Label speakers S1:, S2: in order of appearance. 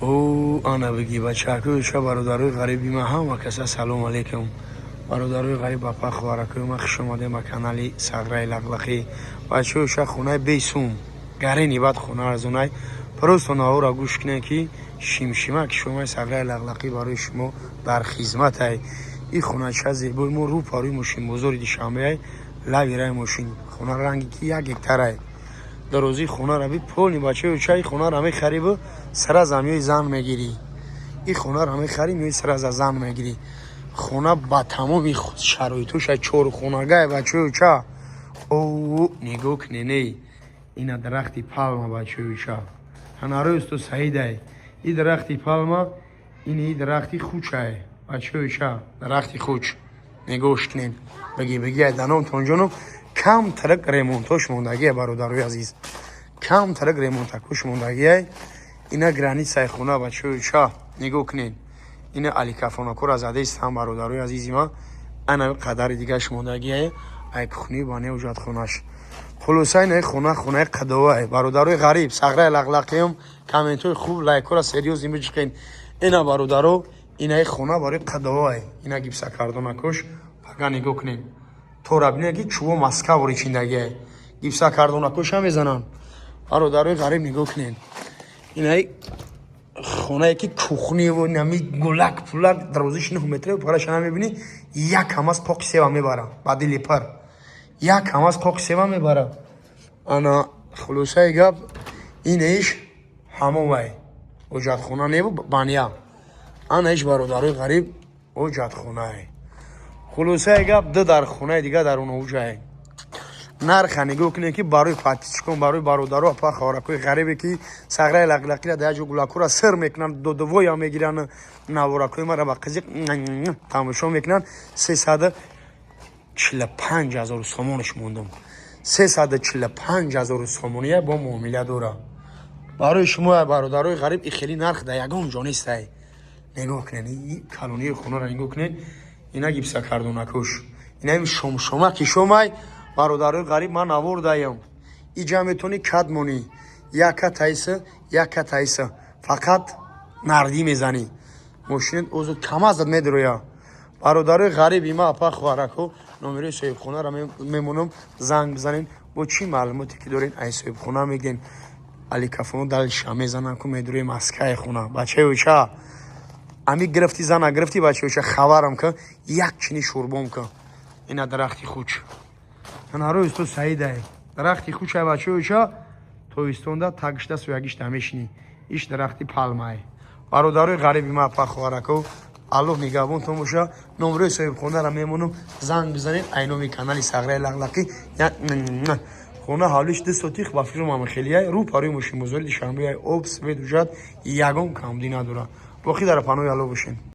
S1: О, ана бигӣ, бачаҳакои ча, бародарои ғариби ма, ҳама каса салом алейкум. Бародарои ғариб, апа, хоҳаракои ма, хуш омадем ба канали Сағраи Лақлақӣ. Бачаҳои ша, хонаи бесум гарени, баъд хона арзонай. Просто навора гӯш кунед, ки шимшима ки шумои Сағраи Лақлақӣ барои шумо дар хизматай. И хонача зебои мо рӯ парои мошинбозори Душанбеай, лави рай мошин. Хона ранги ки як гектарай. Дарозии хонаро би полный. Бачаи чай, хонаро мехарибу сразу меои, зан мегирӣ. И хонаро мехарӣ, меои, сразу зан мегирӣ. Хона ба тамоми шароитоша чорхонагай, бачаи ча. О, нигоҳ кунене, ина дарахти палма, бачаи ча, ҳанарои усто Саидай. И дарахти палма, ини дарахти хучай, бачаи ча, дарахти хуч нигоҳш кунед. Бигӣ, бигӣ, айданом тонҷоном, кам тарак ремонтош мондагие, бародарои азиз, кам тарак ремонтакош мондагие. Ина границаи хона, бачаи ча, нигоҳ кунед. Ина аликафонакора задаистам, бародарои азизи ма. Ана қадари дигаш мондагие ай кухни ба неуҷадхонаш. Хулоса, ина хона, хонаи қадовай, бародарои ғариб. Сағраи Лақлақиам, комментҳои хуб, лайкҳоро серьёзно биҷиқен. Ина, бародаро, инаи хона барои қадовай. Ина гипсокартонакош пага нигоҳ кунед. Тора бинед, ки чӯбо Москва речиндагиай, гипсокартонакоша мезананд. Бародарои ғариб, нигоҳ кунед, инаи хонае ки кухниву нами гулак пулак, дарозиш 9 метр, параша намебинӣ. Як ҳамаз қоқи сева мебара, ба дили пар як ҳамаз қоқи сева мебара. Ана, хулосаи гап, инеш ҳамон вай ҳоҷатхона неву баня. Ана иш, бародарои ғариб, ҳоҷатхонае. Хулосаи гап, ду дар хонаи дига дар оноуҷае. Нарха нигоҳ кунед, ки барои подписчикон, барои бародару апа, хоҳаракои ғарибе, ки Сағраи Лақлақира дар як ҷо гулакура сир мекунанд, додувоя мегиранд, наворакои мара ба қизиқ тамошо мекунанд, 345 000 сомонаш мондам. 345 000 сомония бо муомила дора барои шумо, бародарои ғариб. И хеле нарх дар ягон ҷо нестай. Нигоҳ кунед, калонии хонаро нигоҳ кунед. Ина гипсокартонакуш, ина шомшомаки шомай. Бародарои ғариб, ман навор даям. Иҷа метавонӣ кад монӣ, яка тайса, яка тайса, фақат нардӣ мезанӣ, мошинат озод камазат медроя. Бародарои ғариби ма, апа, хоҳарако, номерои соҳибхонаро мемонам, занг бизанед, бо чӣ маълумоте ки доред, ай соҳибхона мегӯен. Аликафоно далша мезанам, ку медрои Москаи хона. Бачаёча, ами гирифти, зана гирифти, бачаёча, хабарам ка, як чини шурбом ка. Ина дарахти хуч, ҳанарои усто Саидай, дарахти хучай, бачаёча. Тобистонда тагишта суягишта мешинӣ. Иш дарахти палмай. Бародарои ғариби ма, апа, хоҳарако, Аллоҳ нигаҳбонтон боша. Номрои соҳибхонаро мемонам, занг бизанед. Айноми канали Сағраи Лақлақӣ. Хона ҳавлиш 2 сотих, ба фикрам, ҳамахелияй, рӯ парои мошинбозори Душанбеай. Об, свет, уҷат, ягон камдӣ надора. Боқӣ дар панои Аллоҳ бошед.